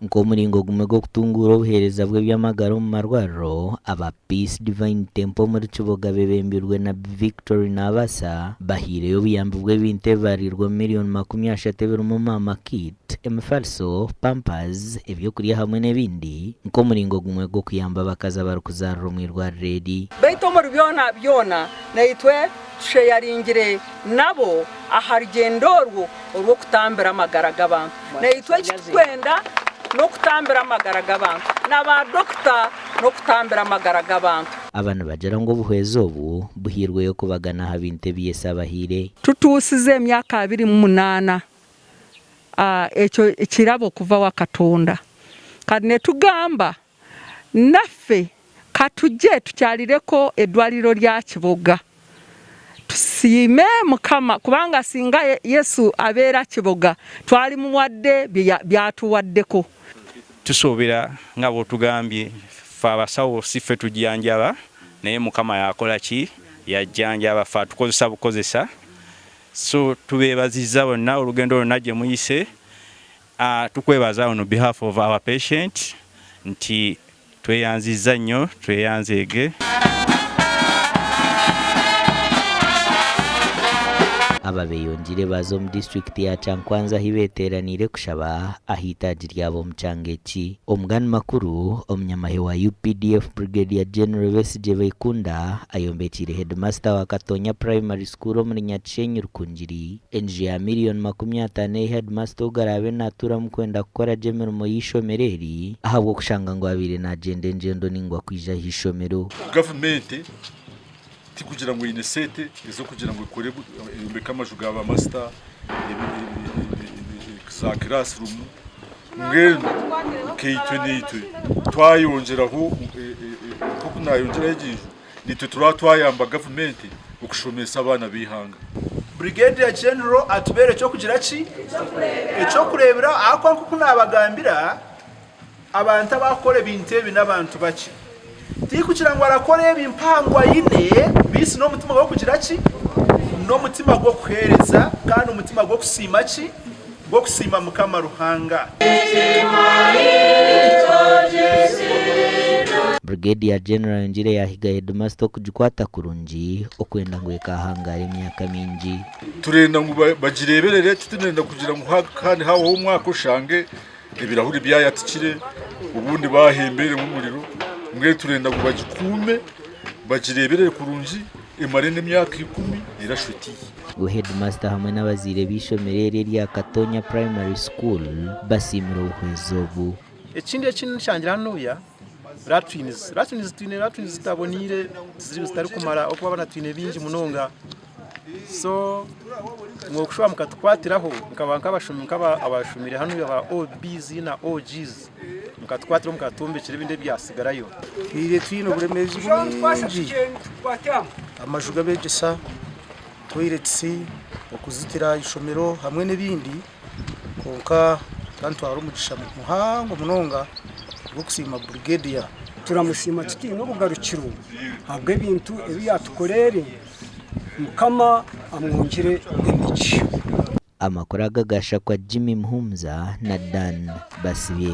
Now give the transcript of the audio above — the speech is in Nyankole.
Nk'omuringo gumwe gw'okutunguura obuheereza bw'eby'amagara omu marwariro, aba Peace Divine Temple omuri Kiboga bebembirwe na Victory Naabasa bahaireyo obuyambi bw'ebintu ebibariirwe omu miriyoni 30 ebirimu Mama Kit, emifariso, pampers, ebyokurya hamwe n'ebindi nk'omuringo gumwe gw'okuyamba abakazi abarikuzaarira omu irwariro eri. Beitu omuri byona byona naitwe tusheyaringire nabo aha rugyendo orwo orw'okutambira amagara g'abantu. Naitwe eki turikwenda n'okutambira amagara g'abantu, na baadokita n'okutambira amagara g'abantu. Aba nibagira ngu obuhwezi obu buhairweyo kubagana aha bintu ebi Yesu abahaire. Tutuusize emyaka 28, ekyo kirabo kuva wa Katonda. Kati netugamba naffe katugye tukyarireko edwariro rya Kiboga tusiime Mukama kubanga singa Yesu abeera Kiboga twalimuwadde byatuwaddeko. Tusuubira nga bw'otugambye ffe abasawo si ffe tujjanjaba naye Mukama y'akola ki? Y'ajjanjaba ffe atukozesa bukozesa so tubeebazizza bonna olugendo lwonna gye muyise. Tukwebaza on behalf of our patient nti tweyanzizza nnyo tweyanzeege. Aba beyongiire baaza omu disiturikiti ya Kyankwanzi ahi beteeraniire kushaba aha itaagi ryabo omu kyanga eki. Omugani makuru, omunyamahe wa UPDF Brigadier General Besigye Baikunda ayombekiire Headmaster wa Katonya Primary School omuri Nyakishenyi Rukungiri Enju ya miriyoni 50 ei headmaster ogu araabe naatuuramu kwenda kukora gye emirimo y'eishomero eri ahabw'okushanga ngu abaire naagyenda engyendo naingwa kwija aha ishomero. Gavumenti tikugira ngu eine sente ez'okugira ngu ekore eyombeke amaju ga bamasita, za kirasirumu mbwenu nkaitwe naitwe twayongyeraho nk'oku nayongyeraho egi nju Naitwe turaba twayamba gavumenti okushomesa abaana b'eihanga. Brigadier General atubeere ekyokugira ki? Ekyokureeberaho ahakuba nk'oku naabagambira, abantu abakukora ebintu ebi n'abantu bakye. Tikugira ngu arakora ebi mpango aine, beitu n'omutima gw'okugira ki? N'omutima gw'okuheereza kandi omutima gw'okusiima ki? Gw'okusiima Mukama Ruhanga. Brigadier General ayongiire yaahiga Headmaster okugikwata kurungi okwenda ngu ekaahangaara emyaka mingi. Turenda ngu bagireeberere titurenda kugira ngu kandi hahwaho omwaka oshange ebirahuri byayatikire obundi bahembeiremu omuriro mbwenu turenda ngu bagikuume bagireeberere kurungi emare n'emyaka ikumi erashwe etiihe. Ngu Headmaster hamwe n'abazaire b'eishomero eri erya Katonya Primary School basiimire obuhwezi obu. Ekindi eki nshangire hanuya latrines, latrines twine latrines zitaboniire zitarikumara ahabw'okuba abaana twine baingi munonga so mwokushuba mukatukwatiraho nkaba nk'abashomi nk'abashomire hanuya ba OBs na OGs mukatukwatiraho mukatwombekyera ebindi ebyasigarayo. Twire twine oburemeezi bwingi, amaju g'abeegyesa, toiletsi, okuzitira eishomero hamwe n'ebindi kwonka twantwara omugisha muhango munonga gw'okusiima Brigadier. Turamusiima tutaine obugarukiro ahabw'ebintu ebi yaatukoreire. Mukama amwongyere emigisha. Amakuru aga gashakwa Jimmy Muhumuza na Dan Basibye.